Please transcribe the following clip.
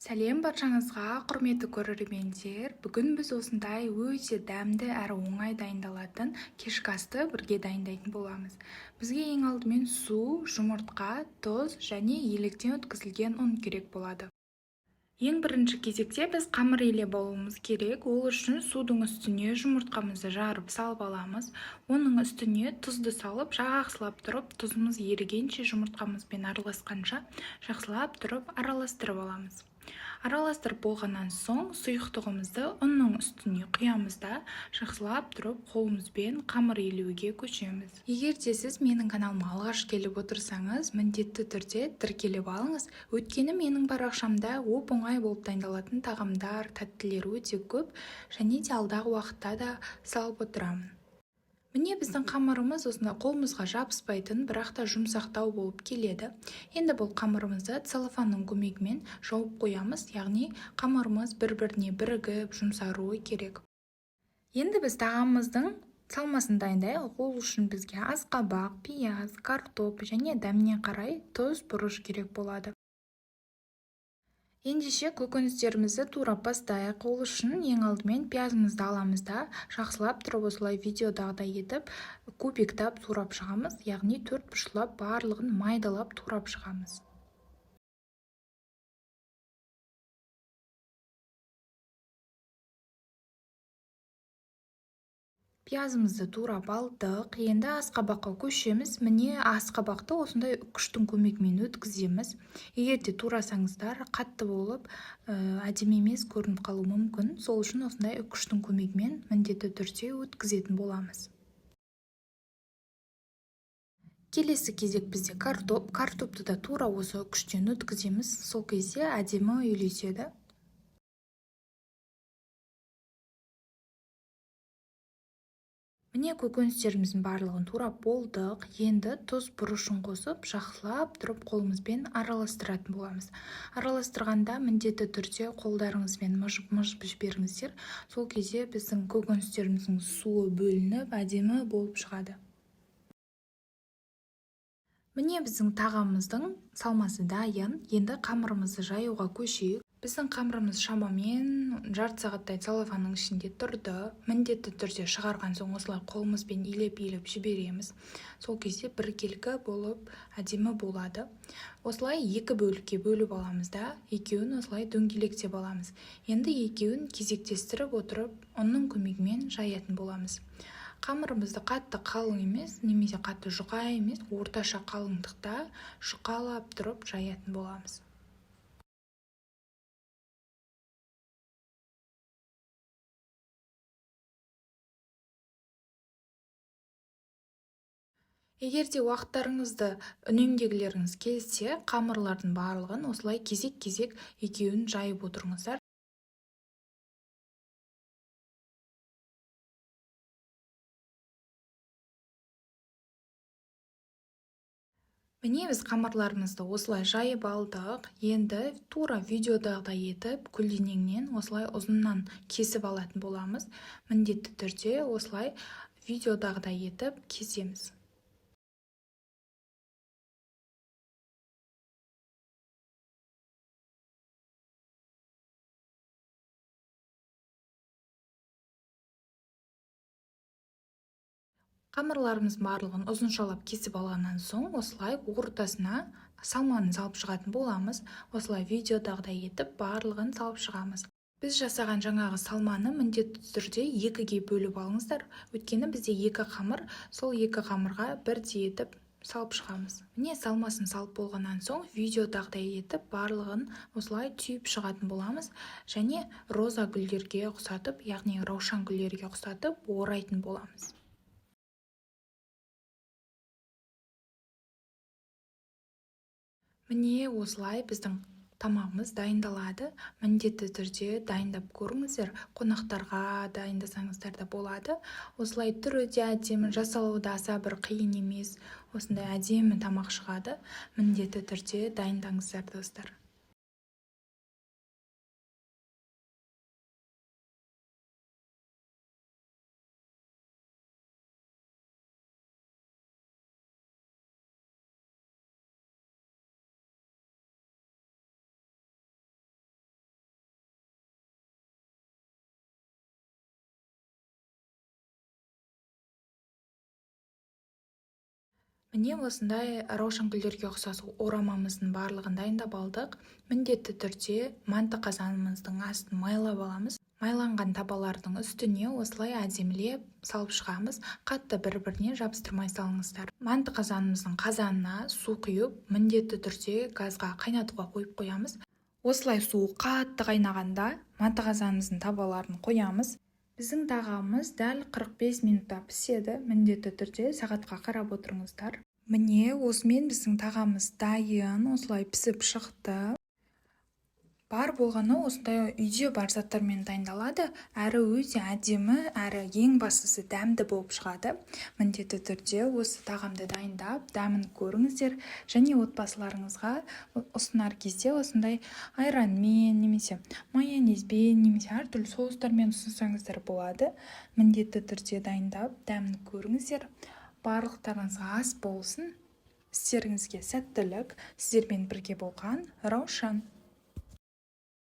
Сәлем баршаңызға, құрметті көрермендер! Бүгін біз осындай өте дәмді әрі оңай дайындалатын кешкі асты бірге дайындайтын боламыз. Бізге ең алдымен су, жұмыртқа, тұз және електен өткізілген ұн керек болады. Ең бірінші кезекте біз қамыр илеп алуымыз керек. Ол үшін судың үстіне жұмыртқамызды жарып салып аламыз. Оның үстіне тұзды салып, жақсылап тұрып, тұзымыз ерігенше, жұмыртқамызбен араласқанша жақсылап тұрып араластырып аламыз. Араластырып болғаннан соң сұйықтығымызды ұнның үстіне құямыз да, жақсылап тұрып қолымызбен қамыр илеуге көшеміз. Егер де сіз менің каналыма алғаш келіп отырсаңыз, міндетті түрде тіркеліп алыңыз. Өйткені менің парақшамда оп-оңай болып дайындалатын тағамдар, тәттілер өте көп және де алдағы уақытта да салып отырамын. Міне біздің қамырымыз осындай қолымызға жабыспайтын, бірақ та жұмсақтау болып келеді. Енді бұл қамырымызды целлофанның көмегімен жауып қоямыз, яғни қамырымыз бір-біріне бірігіп жұмсаруы керек. Енді біз тағамымыздың салмасын дайындайық. Ол үшін бізге асқабақ, пияз, картоп және дәміне қарай тұз, бұрыш керек болады. Ендеше көкөністерімізді турап бастайық. Ол үшін ең алдымен пиязымызды аламыз да, жақсылап тұрып осылай видеодағыдай етіп кубиктап турап шығамыз, яғни төрт бұрышлап барлығын майдалап турап шығамыз. Пиязымызды турап алдық. Енді асқабаққа көшеміз. Міне асқабақты осындай күштің көмегімен өткіземіз. Егер де турасаңыздар, қатты болып, әдемі емес көрініп қалуы мүмкін. Сол үшін осындай күштің көмегімен міндетті түрде өткізетін боламыз. Келесі кезек бізде картоп. Картопты да тура осы күштен өткіземіз. Сол кезде әдемі үйлеседі. Міне көкөністеріміздің барлығын турап болдық. Енді тұз бұрышын қосып, жақсылап тұрып қолымызбен араластыратын боламыз. Араластырғанда міндетті түрде қолдарыңызбен мыжып-мыжып жіберіңіздер. Сол кезде біздің көкөністеріміздің суы бөлініп, әдемі болып шығады. Міне біздің тағамымыздың салмасы дайын. Енді қамырымызды жаюға көшейік. Біздің қамырымыз шамамен жарты сағаттай целлофанның ішінде тұрды. Міндетті түрде шығарған соң осылай қолымызбен илеп-илеп жібереміз. Сол кезде біркелкі болып әдемі болады. Осылай екі бөлікке бөліп аламыз да, екеуін осылай дөңгелектеп аламыз. Енді екеуін кезектестіріп отырып, ұнның көмегімен жаятын боламыз. Қамырымызды қатты қалың емес, немесе қатты жұқа емес, орташа қалыңдықта жұқалап тұрып жаятын боламыз. Егер де уақыттарыңызды үнемдегілеріңіз келсе, қамырлардың барлығын осылай кезек-кезек екеуін жайып отырыңыздар. Міне біз қамырларымызды осылай жайып алдық. Енді тура видеодағыдай етіп көлденеңнен осылай ұзыннан кесіп алатын боламыз. Міндетті түрде осылай видеодағыдай етіп кесеміз. Қамырларымыздың барлығын ұзыншалап кесіп алғаннан соң осылай ортасына салманы салып шығатын боламыз. Осылай видеодағыдай етіп барлығын салып шығамыз. Біз жасаған жаңағы салманы міндетті түрде екіге бөліп алыңыздар. Өйткені бізде екі қамыр, сол екі қамырға бірдей етіп салып шығамыз. Міне салмасын салып болғаннан соң видеодағыдай етіп барлығын осылай түйіп шығатын боламыз. Және роза гүлдерге ұқсатып, яғни раушан гүлдерге ұқсатып орайтын боламыз. Міне осылай біздің тамағымыз дайындалады. Міндетті түрде дайындап көріңіздер. Қонақтарға дайындасаңыздар да болады. Осылай түрі де әдемі, жасалуы да аса бір қиын емес. Осындай әдемі тамақ шығады. Міндетті түрде дайындаңыздар, достар. Міне, осындай раушан гүлдерге ұқсас орамамыздың барлығын дайындап алдық. Міндетті түрде манты қазанымыздың астын майлап аламыз. Майланған табалардың үстіне осылай әдемілеп салып шығамыз. Қатты бір-біріне жабыстырмай салыңыздар. Манты қазанымыздың қазанына су құйып, міндетті түрде газға қайнатуға қойып қоямыз. Осылай су қатты қайнағанда, манты қазанымыздың табаларын қоямыз. Біздің тағамымыз дәл 45 минутта піседі. Міндетті түрде сағатқа қарап отырыңыздар. Міне, осымен біздің тағамымыз дайын, осылай пісіп шықты. Бар болғаны осындай үйде бар заттармен дайындалады, әрі өте әдемі, әрі ең бастысы дәмді болып шығады. Міндетті түрде осы тағамды дайындап, дәмін көріңіздер және отбасыларыңызға ұсынар кезде осындай айранмен немесе майонезбен немесе әртүрлі соустармен ұсынсаңыздар болады. Міндетті түрде дайындап, дәмін көріңіздер. Барлықтарыңызға ас болсын, істеріңізге сәттілік! Сіздермен бірге болған Раушан.